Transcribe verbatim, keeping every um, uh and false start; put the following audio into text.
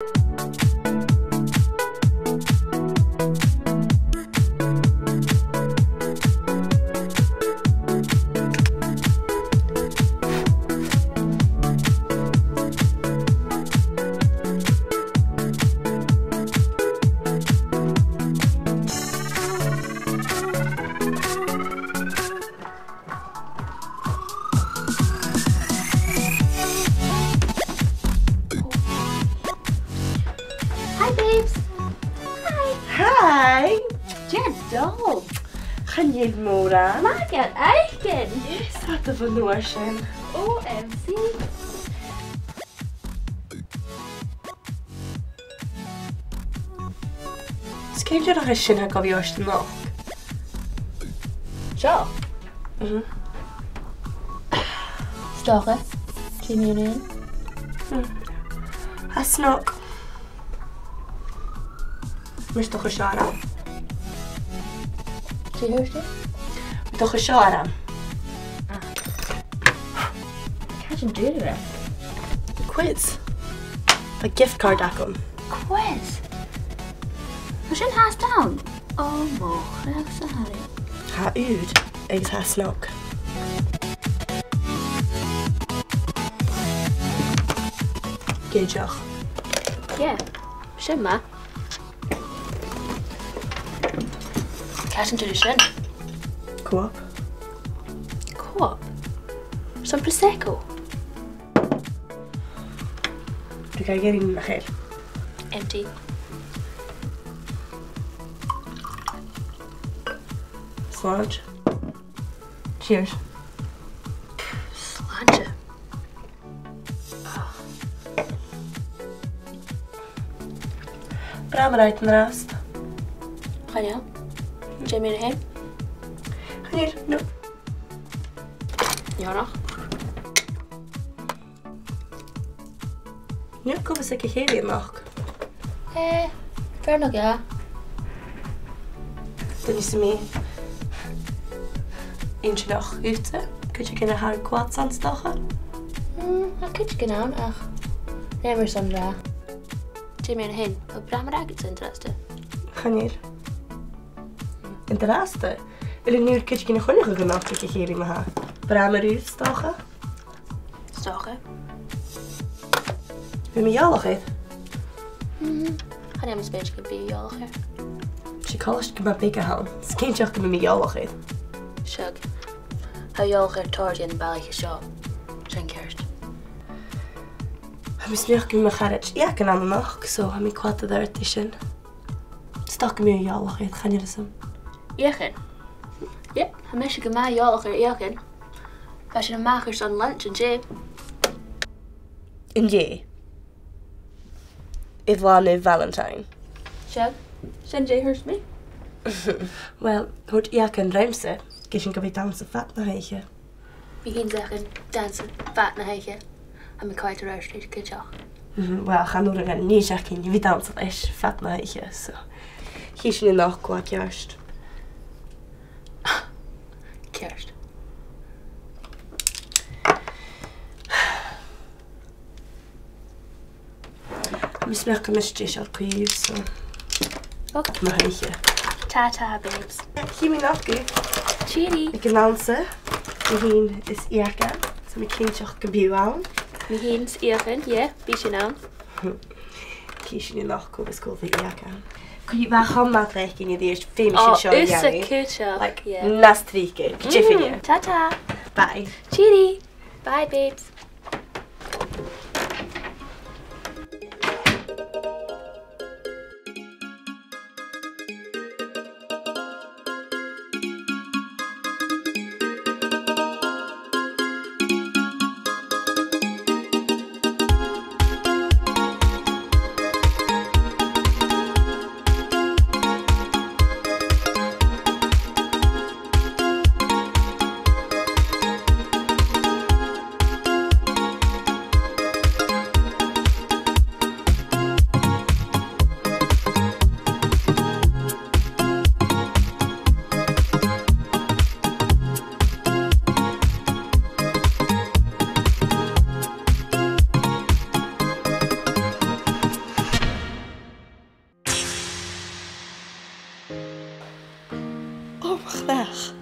Hi, babes. Hi. Hi. Dè tha dol? Chan eil mòran. Math dha-rìribh. Yes, tha, dè bha an uair sin? O M G. Is cinnteach nach e sin a tha gu bhith ort a-nochd. Seo? Mhm. 'S dòcha. Tì mi an aon. Hmm. Tha e snog. Mise, tha e seo orm. Dè thuirt thu? Tha e seo orm. Ah. Càit an d' fhuair thu e? Quiz. Tha gift card agam. Quiz? Tha sin fhathast ann? O mo chreach-sa, Harry. Tha e ùr agus tha e snog. Deiseil? Yeah. Sin math. Càit an d' fhuair thu sin? Co-op. Co-op? Son Prosecco? Dè tha agad ri dhèanamh? Empty. Slàinte. Cheers. Slàinte. Brath math air an-dràsta. Chan eil. Dè mu dheidhinn? Chan eil, no. Neònach. Cò bhios aig a' chèilidh a-nochd? Eh, fear no dhà. Duine sam bith inntinneach dhutsa, cuideigin a tha thu a' coimhead air, 's dòcha? Mm, tha cuideigin ann, ach rèir mar sin a ràdh. Dè mu dheidhinn, a bheil brath math agadsa an-dràsta? Chan eil. An-dràsta? Uill, an urrainn dhut cuideigin a choinneachadh a-nochd aig a' chèilidh ma-thà? Brath math riut, 's dòcha? 'S dòcha. Bheil mi eòlach air? Mhm. Chan eil mi a' smaoineachadh gum bi thu eòlach air. 'S e colaiste gu math beag a th' ann. 'S cinnteach gum bi mi eòlach air. Seadh. Tha thu eòlach air tòrr dhen bhalaich seo. Sin ceart. Tha mi a' smaoineachadh gum bi mo charaid Eachann ann a-nochd, so tha mi a' coimhead air adhart ri sin. 'S dòcha gum bi thu eòlach air, chan eil fhios agam. Eachann? Yep, tha mise gu math eòlach air Eachann. Bha sinn a-mach airson lunch an-dè. An-dè? Air latha na Valentine? Seadh, sin dè thuirt mi. Uill, thuirt Eachann riumsa gun robh sinn gu bhith a' dannsa fad na h-oidhche. Bidh sinn a' dannsa fad na h-oidhche. Tha mi a' coimhead air adhart ris cuideachd. Mhm, uill, chan urrainn dhan nighean againn a bhith a' dannsa leis fad na h-oidhche, so chì sinn a-nochd cò tha ceart. Ceart. Tha mi a' smaoineachadh gum bi mise deiseil co-dhiù, so. Ok. Mo thuige. Ta-ta, babes. Chì mi a-nochd thu. Tìoraidh. Aig an dannsa. Mi fhìn is Eachann. So tha mi cinnteach gum bi thu ann. Mi fhìn is Eachann, yeah, bidh sinn ann. Chì sinn a-nochd cò bhios còmhla ri Eachann. Cò bhios còmhla ri Eachann a-rithist, feumaidh sinn seo a dhèanamh. Ò, 's e, cinnteach, yeah. Like, nas trice, gu deimhinne. Mm, ta-ta. Bye. Tìoraidh. Bye, babes. Mo chreach.